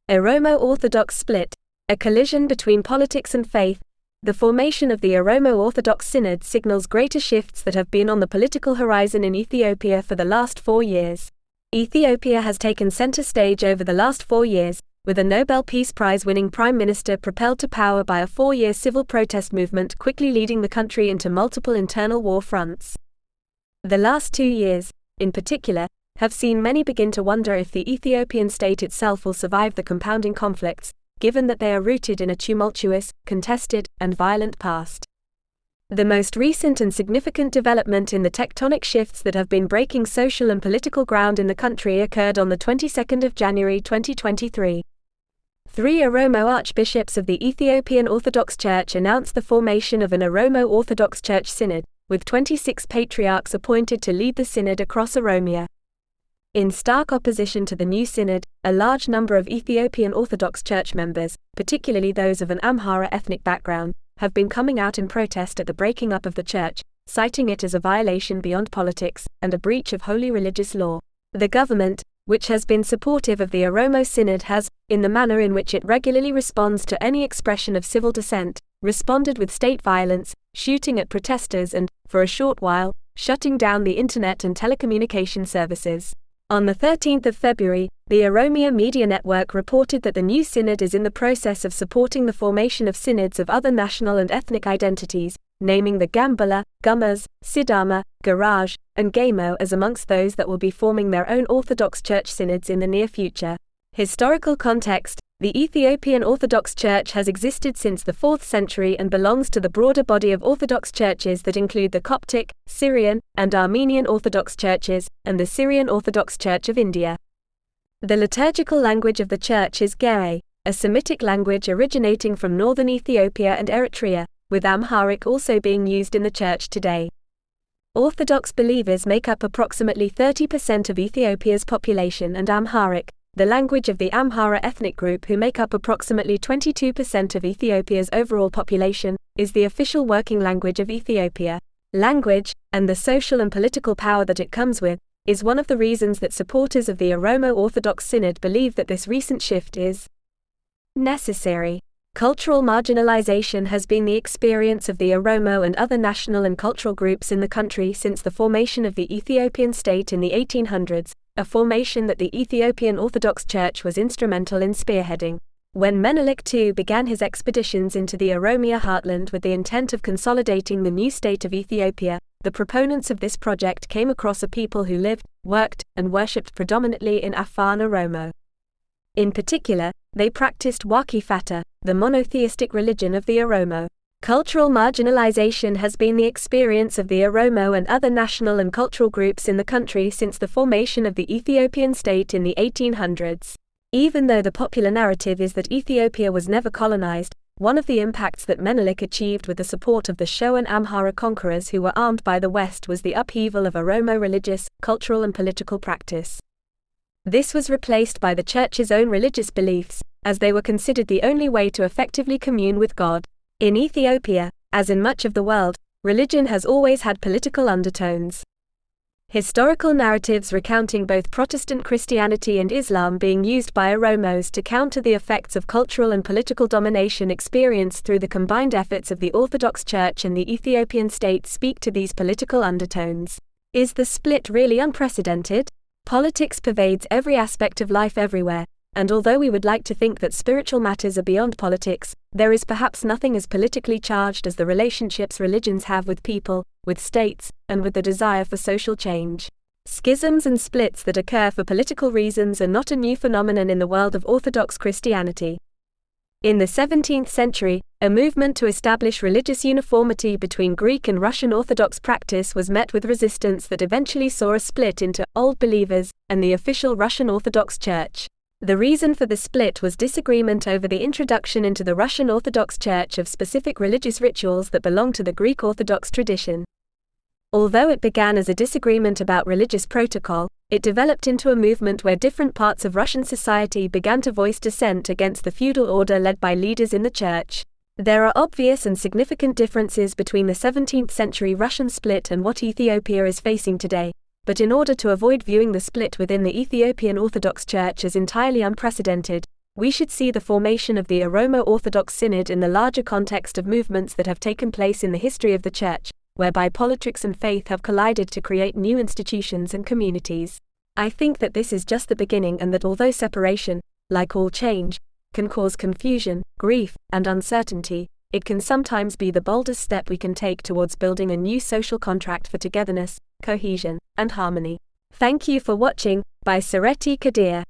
Oromo Orthodox split, a collision between politics and faith. The formation of the Oromo Orthodox Synod signals greater shifts that have been on the political horizon in Ethiopia for the last 4 years. Ethiopia has taken center stage over the last 4 years, with a Nobel Peace Prize winning prime minister propelled to power by a 4-year civil protest movement quickly leading the country into multiple internal war fronts. The last 2 years, in particular, have seen many begin to wonder if the Ethiopian state itself will survive the compounding conflicts, given that they are rooted in a tumultuous, contested, and violent past. The most recent and significant development in the tectonic shifts that have been breaking social and political ground in the country occurred on the 22nd of January 2023. 3 Oromo archbishops of the Ethiopian Orthodox Church announced the formation of an Oromo Orthodox Church Synod, with 26 patriarchs appointed to lead the synod across Oromia. In stark opposition to the new synod, a large number of Ethiopian Orthodox Church members, particularly those of an Amhara ethnic background, have been coming out in protest at the breaking up of the church, citing it as a violation beyond politics and a breach of holy religious law. The government, which has been supportive of the Oromo Synod, has, in the manner in which it regularly responds to any expression of civil dissent, responded with state violence, shooting at protesters and, for a short while, shutting down the internet and telecommunication services. On the 13th of February, the Oromia media network reported that the new synod is in the process of supporting the formation of synods of other national and ethnic identities, naming the Gambela, Gummers, Sidama, Garage, and Gamo as amongst those that will be forming their own Orthodox Church synods in the near future. Historical context: the Ethiopian Orthodox Church has existed since the 4th century and belongs to the broader body of Orthodox churches that include the Coptic, Syrian, and Armenian Orthodox churches, and the Syrian Orthodox Church of India. The liturgical language of the church is Ge'ez, a Semitic language originating from northern Ethiopia and Eritrea, with Amharic also being used in the church today. Orthodox believers make up approximately 30% of Ethiopia's population, and Amharic, the language of the Amhara ethnic group who make up approximately 22% of Ethiopia's overall population, is the official working language of Ethiopia. Language, and the social and political power that it comes with, is one of the reasons that supporters of the Oromo Orthodox Synod believe that this recent shift is necessary. Cultural marginalization has been the experience of the Oromo and other national and cultural groups in the country since the formation of the Ethiopian state in the 1800s, a formation that the Ethiopian Orthodox Church was instrumental in spearheading. When Menelik II began his expeditions into the Oromia heartland with the intent of consolidating the new state of Ethiopia, the proponents of this project came across a people who lived, worked, and worshipped predominantly in Afar and Oromo. In particular, they practiced Waki Fata, the monotheistic religion of the Oromo. Cultural marginalization has been the experience of the Oromo and other national and cultural groups in the country since the formation of the Ethiopian state in the 1800s. Even though the popular narrative is that Ethiopia was never colonized, one of the impacts that Menelik achieved with the support of the Shoan Amhara conquerors who were armed by the West was the upheaval of Oromo religious, cultural and political practice. This was replaced by the church's own religious beliefs, as they were considered the only way to effectively commune with God. In Ethiopia, as in much of the world, religion has always had political undertones. Historical narratives recounting both Protestant Christianity and Islam being used by Oromos to counter the effects of cultural and political domination experienced through the combined efforts of the Orthodox Church and the Ethiopian state speak to these political undertones. Is the split really unprecedented? Politics pervades every aspect of life everywhere, and although we would like to think that spiritual matters are beyond politics, there is perhaps nothing as politically charged as the relationships religions have with people, with states, and with the desire for social change. Schisms and splits that occur for political reasons are not a new phenomenon in the world of Orthodox Christianity. In the 17th century, a movement to establish religious uniformity between Greek and Russian Orthodox practice was met with resistance that eventually saw a split into Old Believers and the official Russian Orthodox Church. The reason for the split was disagreement over the introduction into the Russian Orthodox Church of specific religious rituals that belong to the Greek Orthodox tradition. Although it began as a disagreement about religious protocol, it developed into a movement where different parts of Russian society began to voice dissent against the feudal order led by leaders in the church. There are obvious and significant differences between the 17th century Russian split and what Ethiopia is facing today. But in order to avoid viewing the split within the Ethiopian Orthodox Church as entirely unprecedented, We should see the formation of the Oromo Orthodox Synod in the larger context of movements that have taken place in the history of the Church, whereby politics and faith have collided to create new institutions and communities. I think that this is just the beginning, and that although separation, like all change, can cause confusion, grief, and uncertainty, it can sometimes be the boldest step we can take towards building a new social contract for togetherness, cohesion, and harmony. Thank you for watching, by Sareti Kadir.